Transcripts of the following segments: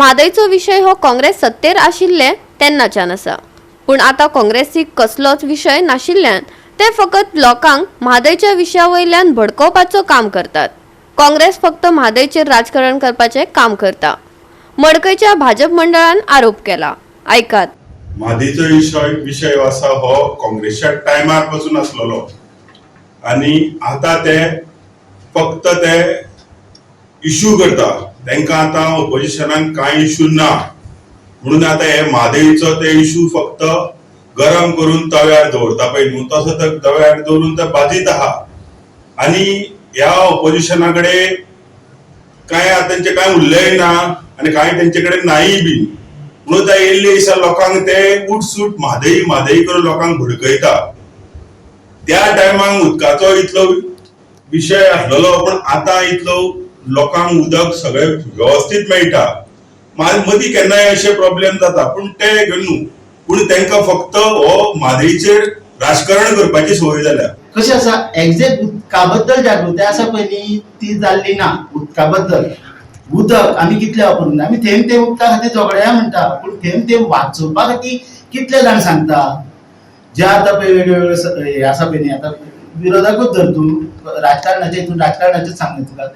म्हादयचो विशय हो काँग्रेस सत्तेर आशिल्ले तेन्नाच्यान आसा, पूण आतां काँग्रेसीक कसलोच विशय नाशिल्ल्यान ते फकत लोकांक म्हादयच्या विशया वयल्यान भडकोवपाचो काम करतात. काँग्रेस फक्त म्हादयचेर राजकारण करपाचें काम करता, मडकयच्या भाजप मंडळान आरोप केला. आयकात. म्हादयचो विशय आसा हो काँग्रेसच्या टायमार पासून आसलेलो आनी आतां ते फक्त ते इशू करता. तांकां आतां ओपोजिशनाक कांय इशू ना म्हणून आतां हे म्हादयचो ते इशू फक्त गरम करून तव्यार दवरता पळय न्हू, तसो तो तव्यार दवरून ते भाजीत आहा. आनी ह्या ओपोजिशना कडेन कांय आतां तेंचे कांय उरलेंय ना आनी कांय तेंचे कडेन नाय बी, म्हणून ते येयल्ले दिसा लोकांक ते उठसूट म्हादई म्हादई करून लोकांक भडकयता. त्या टायमाक उदकाचो इतलो विशय आसलेलो, पण आतां इतलो लोकांक उदक सगळें वेवस्थीत मेळटा. मदीं केन्नाय अशे प्रॉब्लेम जाता, पूण ते घेवन न्हू, पूण तांकां फक्त हो म्हादईचेर राजकारण करपाची संवय जाल्या. कशें आसा, एग्जॅक्ट उदका बद्दल जागृताय आसा पळय न्ही, ती जाल्ली ना. उदका बद्दल, उदक आमी कितलें वापरूंक जाय, आमी थेंब थेंब उदका खातीर झगडया म्हणटा, पूण थेंब थेंब वाचोवपा खातीर कितले जाण सांगता? जे आतां पळय वेगळे वेगळे हे आसा पळय न्ही, आतां विरोधकूच धर तूं, राजकारणाचे हितून राजकारणाचेच सांगता तुका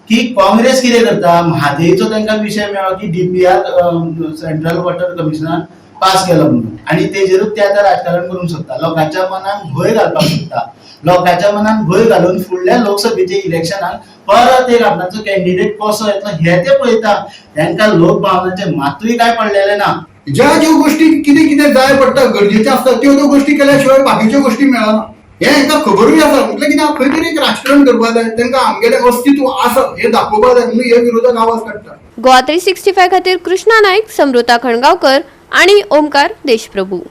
की काँग्रेस कितें करता. म्हादयचो तांकां विशय मेळ्ळो की डीपीआर सेंट्रल वॉटर कमिशनान पास केलो म्हणून, आनी तेजेरूच ते आतां राजकारण करूंक सोदता, लोकांच्या मनान भंय घालपाक सोदता. लोकांच्या मनान भंय घालून फुडल्या लोकसभेच्या इलेक्शनाक परत एक आपणाचो कॅन्डिडेट कसो येतलो हे ते पळयता. तांकां लोकभावनाचें मातूय कांय पडलेलें ना. ज्या ज्यो गोष्टी कितें कितें जाय पडटा, गरजेच्यो आसता, त्यो त्यो गोष्टी केल्या शिवाय बाकीच्यो गोष्टी मेळना हें हांकां खबरूय आसा. म्हटल्यार कितें, खंय तरी एक राजकारण करपा जाय, तांकां आमगेलें अस्तित्व आसा हें दाखोवपा जाय म्हणून हे विरोधक आवाज काडटा. गोवा 365 खातीर कृष्णा नाईक, समृता खणगावकर आणि ओमकार देशप्रभू.